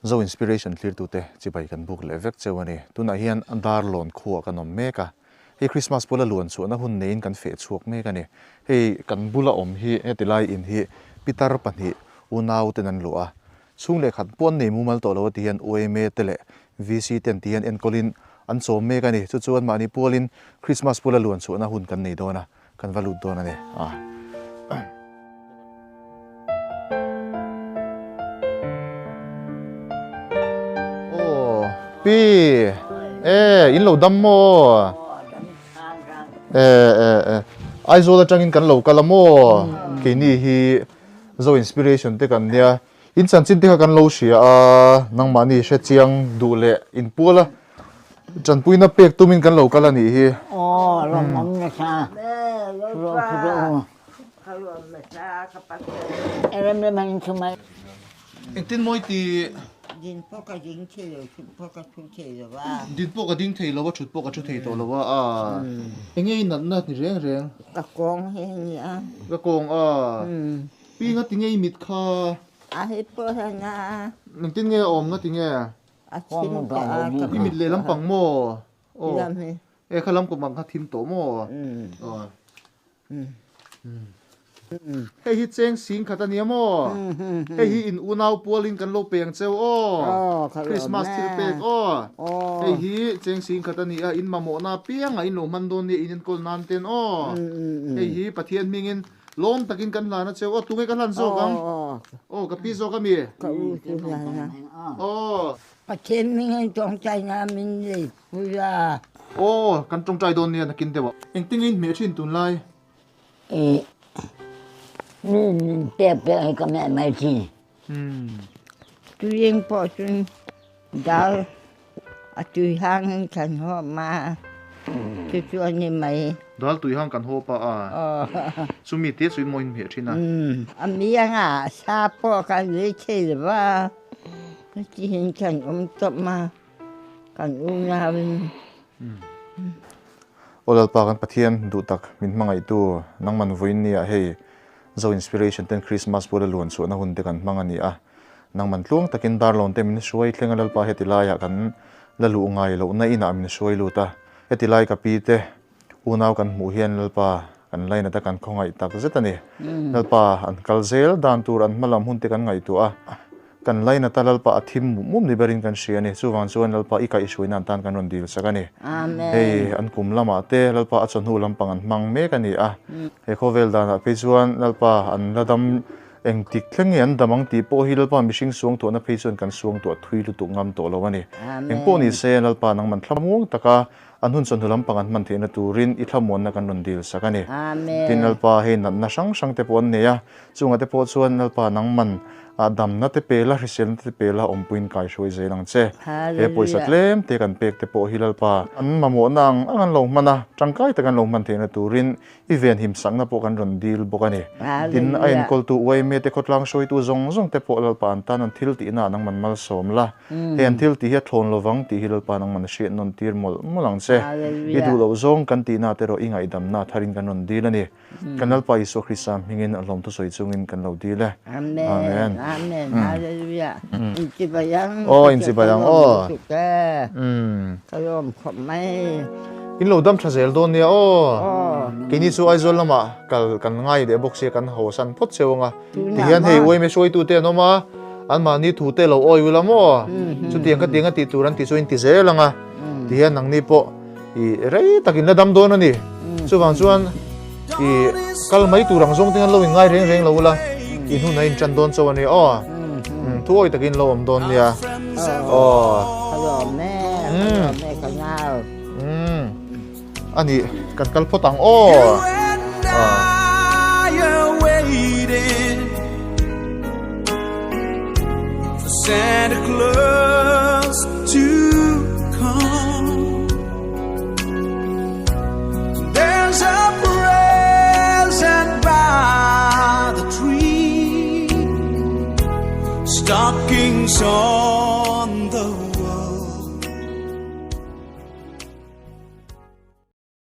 Zo Inspiration thlirtute chibai kan buk leh vek cheu a ni. Tunah hian Darlawn khuaah kan awm mek a, hei Christmas pawla luan chhuahna hun neiin kan feh chhuak mek a ni. Hei kan bula awm hi heti lai in hi pitar pahnih unau ten an luah a, chhung leh khat pawh an nei mumal tawh lo a ti hian UMA te leh VC te an ti hian enkawlin an chawm mek a ni. Chu chuan mahni pualin Christmas pawla luan chhuahna hun kan nei dawn a. Kan va lut dawn a ni. Aw pi e in lo dam maw e e e Aizawl atangin kan lo kal a maw keini hi Zo Inspiration te kan nia in chanchin te kha kan lo hria a nangmahni hre chiang duh leh in pual a Tanpuina pek tumin kan lo kal a nih hi. Aw lawmawm nasa. Engtin mawi ti? Din pawh ka ding thei lo, thut pawh ka thu thei lo a. Din pawh ka ding thei lo a, thut pawh ka thu thei tawh lo a. Enge i natna ni reng reng? Ka kawng hi a nia. Ka kawng a. Pi nga tinge i mit kha? A hi pawh hian a. Engtin nge a awm nga tinge? A thim tawh a ka I mit lehlam pang maw? Aw. E kha lam kawm ang kha thim tawh maw? Aw. Hei hi cheng sing khat a nia maw? Hei hi in unau pualin kan lo peng cheu aw. Christmas thil pek aw. Hei hi cheng sing khat a ni a, in mamawhna apiangah in lo hman dawn nia in enkawl nan ten aw. Hei hi Pathian hmingin Lawm takin kan hlan a cheu. Aw tunge ka hlan zawk ang? Aw ka pi zawk a mi? Ka u chu hlan a. Aw. Pathian hming in tawngtai na min lei pui a. Aw kan tawngtai dawn nia nakin deuh ah. Engtin nge in hmeh thin tunlai? Ih mi min pek pek hi ka meh mai thin. Tuieng pawh chun dal a tui hang in kan hawp a, chu chu a ni mai. Dal tui hang kan hawp a a, chumi te chu maw in hmeh thin a. A mi anga sa pawh kan lei thei lo va, chutihin kan awm tawp a, kan unau in. Aw Lalpa kan Pathian duh tak min hmangaihtu nangman vawiin nia hei Zo Inspiration ten Christmas bula luan chhuahna hun te kan hmang a ni a, nangman tluang takin Darlawn te min hruai thleng a Lalpa heti laiah kan la luh ngai lohna inah min hruai lut a, heti lai ka pi te unau kan hmuh hian Lalpa kan lainat a kan khawngaih tak zet a ni. Lalpa an kal zel dan tur an hmalam hun te kan ngaihtuah a, Kan lainata Lalpa a thim mum mum ni berin kan hria a ni. Chuvang chuan Lalpa i kaihhruaina an tan kan rawn dil sak a ni. Hei an kum lamah te Lalpa a chawhnu lampang an hmang mek a ni a. He khawvel danah phei chuan Lalpa an la dam engtik thleng nge an dam ang tih pawh hi Lalpa mihring suangtuahna phei chuan kan suangtuah thui lutuk ngam tawh lo a ni. Engpawh ni se Lalpa nangman thlamuang taka An hun chawhnu lampang an hman theihna turin i thlamuanna kan rawn dil sak a ni. Tin, Lalpa, hei natna hrang hrang te pawh an nei a, chungah te pawh chuan Lalpa nangman damna te pe la, hriselna te pe la, awmpuiin kai hruai zel ang che. He pawisa tlem te kan pek te pawh hi Lalpa, an mamawhna ang ang an lo hman a, tangkai tak an lo hman theihna turin i venhim sakna pawh kan rawn dil bawk a ni. Tin, a enkawltu uaime te khawtlang hruaitu zawng zawng te pawh Lalpa an tan an thil tihna ah nangman malsawm la. Hei an thil tih hi a thlawn lovang tih hi Lalpa nangman a hriat nawn tir mawlh mawlh ang che. I duh loh zawng kan tihna te erawh i ngaihdamna tharin kan rawn dil a ni. Kan Lalpa Isua Krista hmingin a hlawm thusawi chungin kan lo dil e. Amen. Amen. Hallelujah. Inchibai ang. Aw inchibai ang aw. Ka lawm khawp mai. In lo dam tha zel dawn nia aw. Keini chu Aizawl lamah kal kan ngai leh bawk sia kan haw san phawt cheu anga. Tihian hei uaime hruaitute an awm a, anmahni thute lo awi ula maw? Chutiang ka tiang a tih tur an tih chu in ti zel ang a. Tihian nangni pawh i rei tak in la dam dawn a ni. Chuvang chuan i kal mai tur ang zawng te hian lo in ngai reng reng lo ula, in hun a in tan dawn chauh a ni aw. Thu awi takin lo awm dawn nia. Aw. Ka lawm e, ka lawm e ka nau. A nih, kan kal phawt ang aw. Santa Claus to come. There's a present by the tree, stockings all.